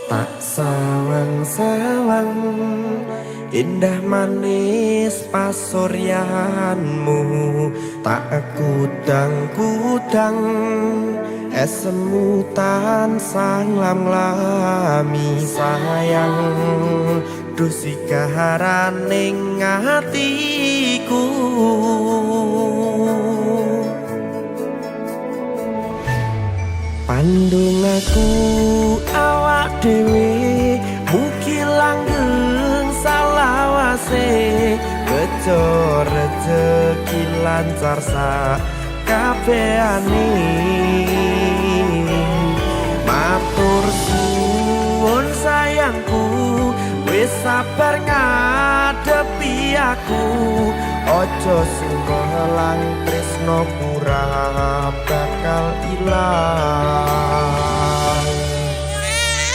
Tak sawang-sawang indah manis pasuryanmu, tak kudang-kudang esemu tansah nglam-nglami sayang. Duh sigaraning atiku. Pandungaku awak dhewe mugi langgeng salawase, bejo rejeki lancar sak kabehane. Matur suwun sayangku, wis sabar ngadepi aku. Aja sumelang tresno ora bakal ilang.